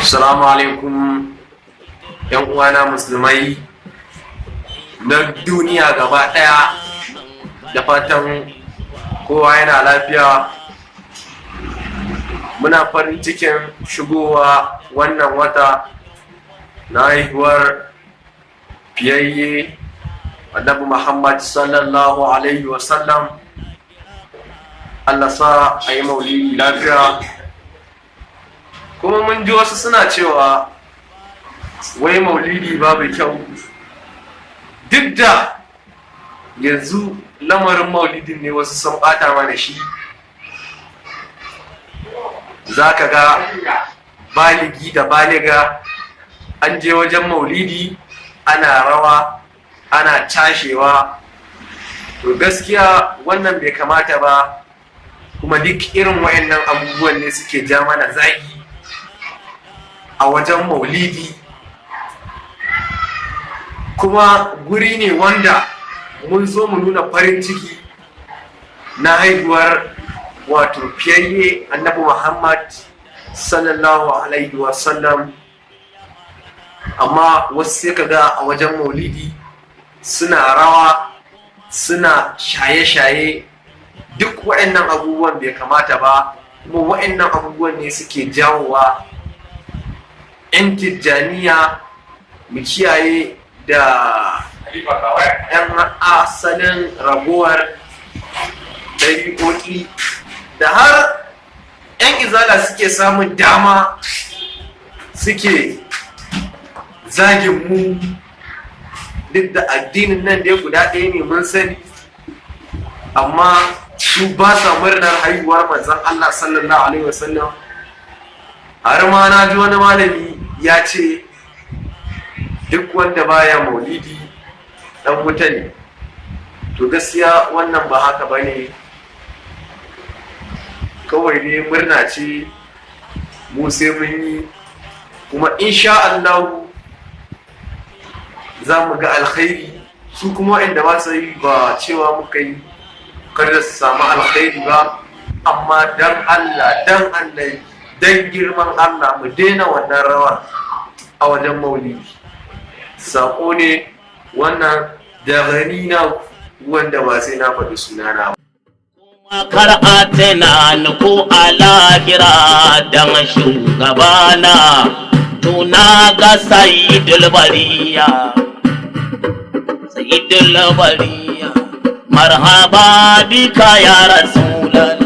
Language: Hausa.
Assalamu alaikum, ‘yan uwana musulmai na duniya gaba ɗaya, da fatan kowa yana lafiya. Muna farin cikin shigowa wannan wata na haihuwar fiyayye Annabi Muhammad sallallahu alaihi wasallam. Allah sa a yi maulidi lafiya. Kuma mun ji wasu suna cewa wai maulidi babu kyau, duk da yanzu lamarin maulidin ne wasu sun bata mana shi. Za ka ga baligi da baliga an je wajen maulidi, ana rawa, ana cashewa. To, gaskiya wannan bai kamata ba, kuma duk irin wayannan abubuwan ne suke ja mana zagi a wajen maulidi. Kuma guri ne wanda mun zo mu nuna farin ciki na haihuwar wato fiyayye Annabi Muhammad sallallahu alaihi wasallam, amma wasu sai ka ga a wajen maulidi suna rawa, suna shaye-shaye. Duk waɗannan abubuwan bai kamata ba, kuma waɗannan abubuwan ne suke jawowa. 'Yan Tijjaniya, mu kiyaye da 'yan asalin ragowar ɗariƙoƙi da har 'yan Izala suke samun dama suke zagin mu, duk da addinin nan dai guda ɗaya ne, mun sani, amma su ba sa murnar haihuwar Manzon Allah sallallahu alaihi wasallam. Har ma na ji wani malami ya ce duk wanda baya maulidi dan wuta ne. To, gaskiya wannan ba haka ba ne. Kawai ne murna ce, mu sai mun yi, kuma insha Allah za mu ga alkhairi. Su kuma inda ba su yi, ba cewa muka yi kada su samu alkhairi ba, amma dan Allah, dan Allah, dan girman Allah, mu daina wannan rawar a wajen maulidi. Sako ne wannan da gani na wanda ba sai na faɗi sunana ba. Kar a tunani ko a lahira dan shugabana, tuna ga Sayyidul Bariya, Sayyidul Bariya. Marhaba bika ya Rasulallah.